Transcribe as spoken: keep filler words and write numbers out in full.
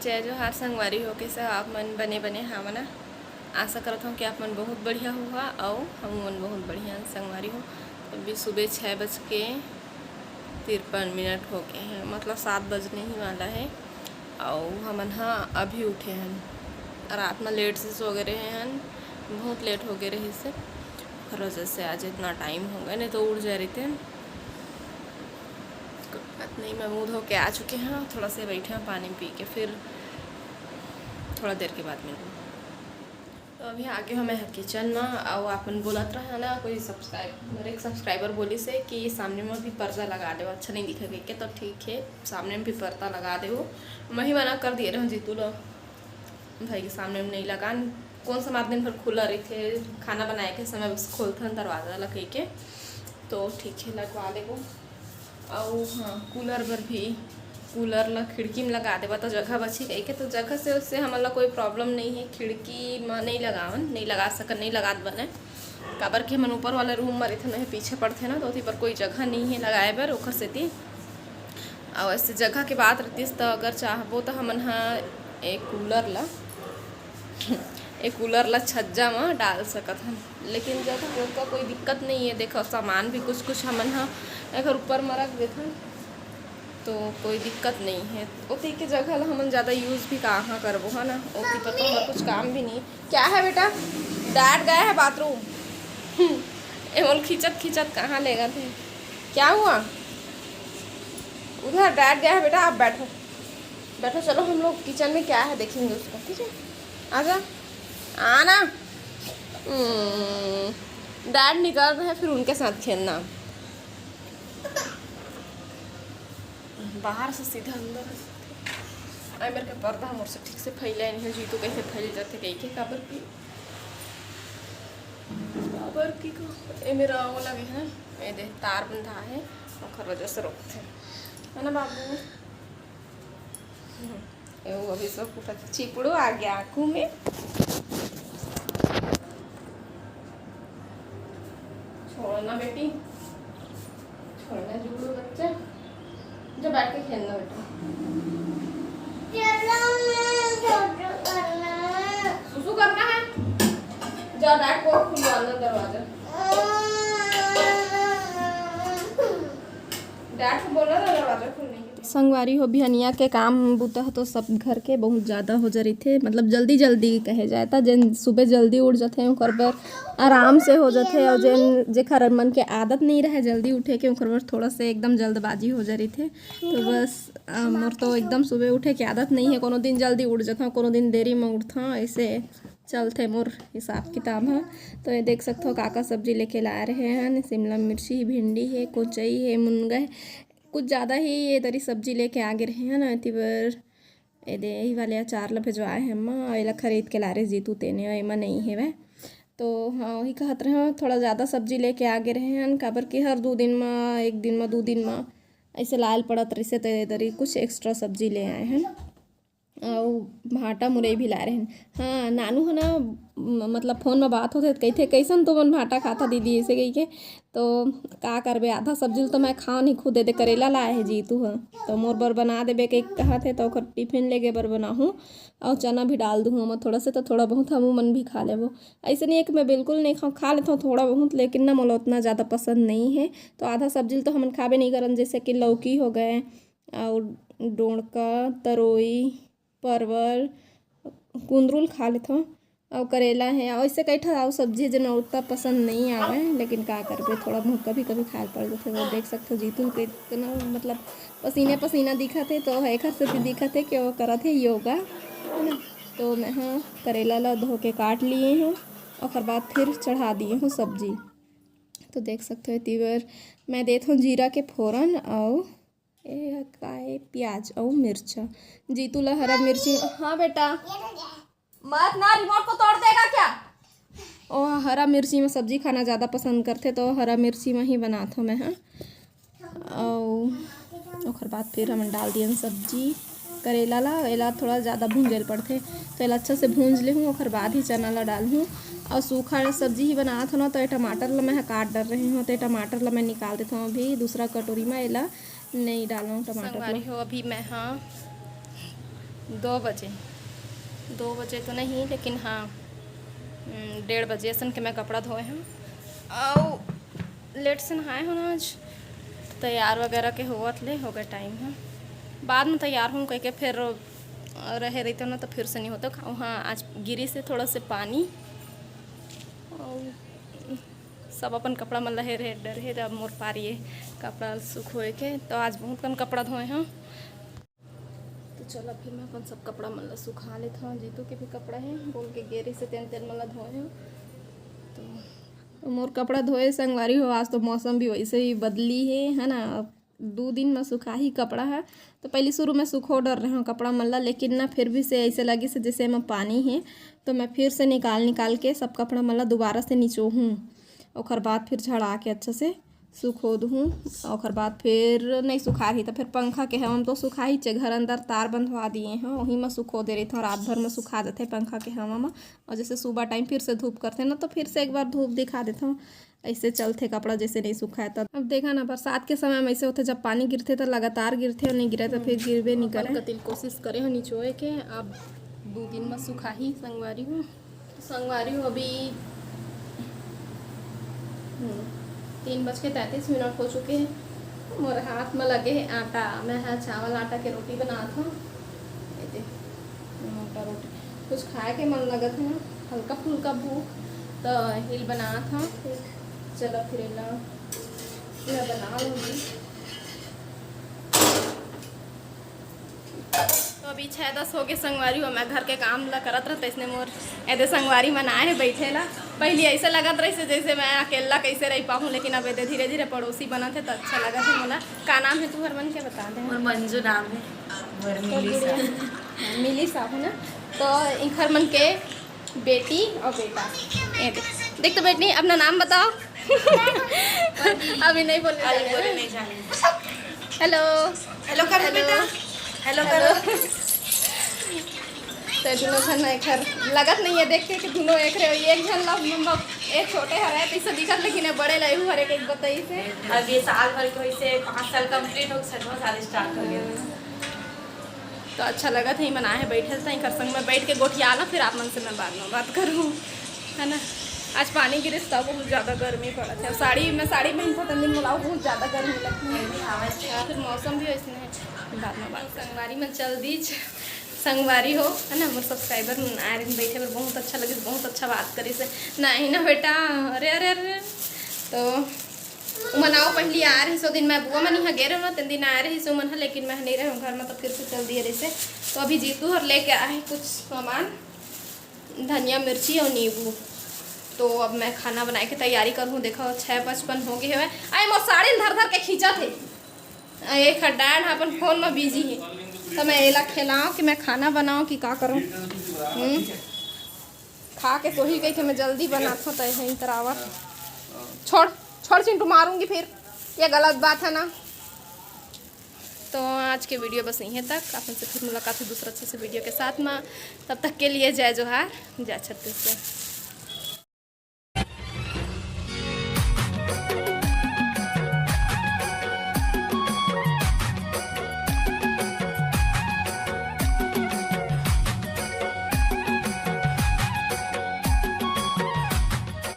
जय जोहार संगवारी हो, कइसे हो आप मन? बने बने हाव ना? आशा करत हूँ कि आप मन बहुत बढ़िया होहा, अउ हम मन बहुत बढ़िया हन संगवारी हो। अभी सुबह छः बज के तिरपन मिनट हो गए हैं, मतलब सात बजने ही वाला है। अउ हमन ह अभी उठे हन, रात में लेट से सो गए रहे हन, बहुत लेट हो गए रही से, ओकर वजह से आज इतना टाइम हो गया, नहीं तो उठ जा रही थे। कोई बात नहीं, मैं मुँह धो के आ चुके हैं, थोड़ा से बैठे हैं पानी पी के, फिर थोड़ा देर के बाद मिलूँ। तो अभी आगे हो मैं किचन में, अउ आपन बोलत रहा ना, कोई सब्सक्राइबर, एक सब्सक्राइबर बोली से कि सामने में भी पर्दा लगा दे, अच्छा नहीं दिखे के, तो ठीक है, सामने में भी पर्दा लगा दे। वो मैं ही मना कर दिए रहूँ जीतू लो, भाई के सामने में नहीं लगान, कौन सा मार दिन भर खुला रही थे, खाना बनाए के समय बस खोलथन दरवाजा ला कह के, तो ठीक है, लगवा लेबो। अउ हाँ, कूलर बर भी, कूलर ला खिड़की में लगा देबा तो जगह बची कहिके, तो जगह से उससे हमन ला कोई प्रॉब्लम नहीं है। खिड़की में नहीं लगावन, नहीं लगा सकन, नहीं लगात बने, काबर कि हमन ऊपर वाला रूम में रहिथन, वही पीछे पड़थे ना, तो ओती पर कोई जगह नहीं है लगाए बर, ओकर सेती। अउ ऐसे जगह के बात रहतीस तो अगर चाहबो तो हमन हा एक कूलर ला एक कूलर ला छज्जा म डाल सकत हन, लेकिन जगह ओतका कोई दिक्कत नहीं है। देखो, सामान भी कुछ कुछ हमन ह एकर ऊपर म रख देथन, तो कोई दिक्कत नहीं है। ओती के जगह ला हमन ज़्यादा यूज़ भी कहाँ करबो, है ना? ओती पर तो हमर कुछ काम भी नहीं। क्या है बेटा? डैड गए हैं बाथरूम। ए मोल खींचत खींचत कहाँ लेगा थे? क्या हुआ? उधर डैड गया है बेटा, आप बैठो, बैठो। चलो हम लोग किचन में क्या है देखेंगे उसका, ठीक है? आजा, आना। हम्म, डैड निकल रहे हैं, फिर उनके साथ खेलना। बाहर से सीधा अंदर। आई मेरे के पर्दा मोर से ठीक से फैला नहीं है, जीतू कैसे फैल जाते कहीं के, काबर की, काबर की को, ए मेरा वो लगे है ना, ए दे तार बंधा है, ओकर वजह से रोकते हैं, है ना बाबू? ए वो अभी सब कुछ चिपड़ू आ गया आँखों में। छोड़ना बेटी, छोड़ना जुगनू बच्चा, जो बैठ के खेलना बेटा। सुसु करना है, जा डैड को खुलवाना दरवाजा। डैड को बोलना ना दरवाजा खोलने के लिए। संगवारी हो, बिहनिया के काम बूता ह तो सब घर के बहुत ज़्यादा हो जा रहिथे, मतलब जल्दी जल्दी कहे जाए त, जेन सुबह जल्दी उठ जाथे ओकर बर आराम से हो जाथे, और जेन, जेकर मन के आदत नहीं रहे जल्दी उठे के, ओकर बर थोड़ा से एकदम जल्दबाजी हो जा रहिथे। तो बस, अ, मोर तो एकदम सुबह उठे के आदत नहीं है, कोनो दिन जल्दी उठ जाथों, कोनो दिन देरी में उठथों, ऐसे चलथे मोर हिसाब किताब ह। तो ये देख सकथो का का सब्जी लेके लाए रहे हन, शिमला मिर्ची, भिंडी है, कोचई है, मुनगा है, कुछ ज़्यादा ही ये तरी सब्जी लेके आ गे रहे हन। एती बर ए दे, यही वाले अचार ला भेजवाए हे अम्मा, अउ एला खरीद के लारे जीतू तेने, अउ एमा नहीं हेवय। तो हाँ, वही कहत रहे हन, थोड़ा ज़्यादा सब्जी लेके आ गे रहे हन, काबर कि हर दू दिन म, एक दिन म, दू दिन म ऐसे लायल पड़त रहिसे, तो ए दरी कुछ एक्स्ट्रा सब्जी ले आए हन। अउ भांटा मुरई भी लाए रहे हन। हाँ, नानू ह ना, म-, मतलब फोन म बात होथे त कहिथे, "कैसन तुमन भांटा खाता दीदी?" ऐसे कहिके। तो का करबे, आधा सब्जी ल तो मैं खाओ नहीं खुदे दे, करेला लाए हे जीतू ह, तो मोर बर बना देबे कहिके कहत हे, तो ओकर टिफिन लेगे बर बनाहूँ। अउ चना भी डाल दूँ ओमा थोड़ा से, तो थोड़ा बहुत हमू मन भी खा लेबो। ऐसे नहीं है कि मैं बिल्कुल नहीं खाऊँ, खा लेता हूँ थोड़ा बहुत, लेकिन ना मोला उतना ज़्यादा पसंद नहीं है। तो आधा सब्जी ल तो हमन खाबे नहीं करन, जैसे कि लौकी हो गए, अउ डोंड़का, तरोई, परवल, कुंदरू ल खा लेथों, अउ करेला हे, अउ ऐसे कई ठा अउ सब्जी हे, जेन ओतना पसंद नहीं आवे, लेकिन का करबे, थोड़ा बहुत कभी-कभी खाए ल पड़ जाथे। वो देख सकथो, जीतू ह कितना, मतलब, पसीने-पसीना दिखत हे, तो एखर सेती दिखत हे कि वो करत हे योगा, है ना। तो मैं ह करेला ला धो के काट लिए हूँ, ओकर बाद फिर चढ़ा दिए हूँ सब्जी। तो देख सकथो, एती बर मैं देत हूँ जीरा के फोरन, अउ ए ह का ए, प्याज अउ मिर्चा। जीतू ला हरा मिर्ची, हाँ बेटा, मत ना, रिमोट को तोड़ देगा क्या? ओ हरा मिर्ची में सब्जी खाना ज़्यादा पसंद करथे, तो हरा मिर्ची में ही बनात हूँ मैं ह। अउ ओकर बाद फिर हमन डाल दियन सब्जी, करेला ला। एला थोड़ा ज़्यादा भूंजे ल पड़थे, तो एला अच्छा से भूंज लेहूँ, ओकर बाद ही चना ला डालहूँ। अउ सूखा सब्जी ही बनात हूँ ना, तो ये टमाटर ला मैं ह काट डर रही हूँ, तो ये टमाटर ला मैं निकाल देत हूँ अभी दूसरा कटोरी में, एला नहीं डालूँ टमाटर ला। संगवारी हो, अभी मैं ह दो बजे, दो बजे तो नहीं, लेकिन हाँ, हम्म, डेढ़ बजे असन के मैं कपड़ा धोए हँव। अउ लेट से नहाए हँव ना आज, तैयार वगैरह के होवत ले हो गए टाइम ह। बाद में तैयार हँव कहिके फिर रहे रहितेंव ना, तो फिर से नहीं होता। वहाँ आज गिरिस हे थोड़ा से पानी, अउ सब अपन कपड़ा मन ला हेर हेर डरे हे। अब मोर पारी ए कपड़ा सुखोए के, तो आज बहुत कन कपड़ा धोए हँव। तो चलो, फिर मैं अपन सब कपड़ा मन ला सुखा लेत हँव। जीतू के भी कपड़ा हे, बोल के गे रिहिस हे, तेन तेन मन ला धोए हँव। तो मोर कपड़ा धोए संगवारी हो, आज तो मौसम भी वैसे ही बदली हे, है ना। अब दू दिन में सुखाही कपड़ा ह। तो पहली शुरू में सुखो डर रहे हँव कपड़ा मन ला, लेकिन ना फिर भी से ऐसे लगिस हे जैसे एमा पानी हे। तो मैं फिर से निकाल निकाल के सब कपड़ा मन ला दोबारा से निचोहूँ, ओकर बाद फिर झड़ा के अच्छा से सुखो दूहूँ। ओकर बाद फिर नहीं सुखाही तो फिर पंखा के हवा म तो सुखाही, चे घर अंदर तार बंधवा दिए हँव, वही म सुखो दे रहिथँव, रात भर म सुखा जाथे पंखा के हवा म। और जैसे सुबह टाइम फिर से धूप करथे ना, तो फिर से एक बार धूप दिखा देथँव। ऐसे चलथे कपड़ा, जैसे नहीं सुखाए तब। अब देखा ना, बरसात के समय में ऐसे होथे, जब पानी गिरथे तो लगातार गिरथे, और नहीं गिरे तो फिर गिरबे नहीं करे। कतिल कोशिश करे हँव निचोए के, अब दू दिन म सुखाही संगवारी हो। संगवारी हो, अभी, हम्म, तीन बज के तैंतीस मिनट हो चुके हे। मोर हाथ म लगे हे आटा, मैं ह चावल आटा के रोटी बनात हँव। ये दे, आटा रोटी, कुछ खाए के मन लगत हे, हल्का फुल्का भूख, तो हिल बनात हँव। चलो फिर एला मैं बना लूँगी। तो अभी छः दस हो गए संगवारी हो, मैं घर के काम ला करत रहत, इसने मोर एदे संगवारी मन आए हे बैठे ला। पहली ऐसे लगत रहिस हे जैसे मैं अकेला कैसे रह पाहूँ, लेकिन अब एदे धीरे धीरे पड़ोसी बनत हे तो अच्छा लगत हे मोला। का नाम हे तुहर मन के, बता दे। मोर मंजू नाम हे। मोर तो मिली गुड़िया, सा। मिली साहू ना। तो इखर मन के बेटी और बेटा, ये देख, देख तो बेटी, अपना नाम बताओ। अभी नहीं बोलने अरे, जाने बोले हैं। नहीं जाने। हेलो। हेलो करो हेलो। बेटा। Hello hello. करो। तो दोनों झन एक घर लगत नहीं है देख के कि दोनों एक रहे हो। एक झन ला, एक छोटे हरे तो इसे दिखत, लेकिन ये बड़े ला हर एक एक बताई से। अब ये साल भर के वैसे पाँच साल कंप्लीट हो, छठवां साल स्टार्ट हो गया। तो अच्छा लगत हे, मन आए हे बैठे, तो इखर संग में बैठ के गोठिया ला, फिर आप मन से मैं बाद में बात करूँ, है ना। आज पानी गिरिस तब बहुत ज़्यादा गर्मी पड़त हे। साड़ी, मैं साड़ी पहनता तन दिन मोला बहुत ज़्यादा गर्मी लगती है। फिर मौसम भी वैसने हे, बाद में बात। संगवारी मन चल दीच, संगवारी हो, है ना, मोर सब्सक्राइबर मन आए रहिन बैठे बर, बहुत अच्छा लगिस, बहुत अच्छा बात करिस हे। नहीं ना बेटा, अरे, अरे, अरे, तो उमन आओ पहली आए रहिस, ओ दिन मैं बुआ मन इहाँ गे रहेंव ना, तेन दिन आए रहिस उमन ह, लेकिन मैं नहीं रहेंव घर में, तो फिर से चल दिए रहिस हे। तो अभी जीतू हर लेके आए हे कुछ सामान, धनिया, मिर्ची और नींबू। तो अब मैं खाना बनाए के तैयारी करहूँ। देखो, छः पचपन हो गए हवे। आए, मोर साड़ी धर धर के खींचत हे। आ, एक ह dad ह अपन फोन में बिजी हे, तो मैं एला खेलाओं कि मैं खाना बनाओं कि का करूँ। हम्म, खा के सोही कहिके मैं जल्दी बनाथों, तो यहीं तरावत। छोड़, छोड़ चिंटू, मारूंगी फिर, ये गलत बात है ना। तो आज के वीडियो बस यहीं तक। आप मन से फिर मुलाकात हो दूसरा अच्छे से वीडियो के साथ में। तब तक के लिए जय जोहार, जय छत्तीसगढ़।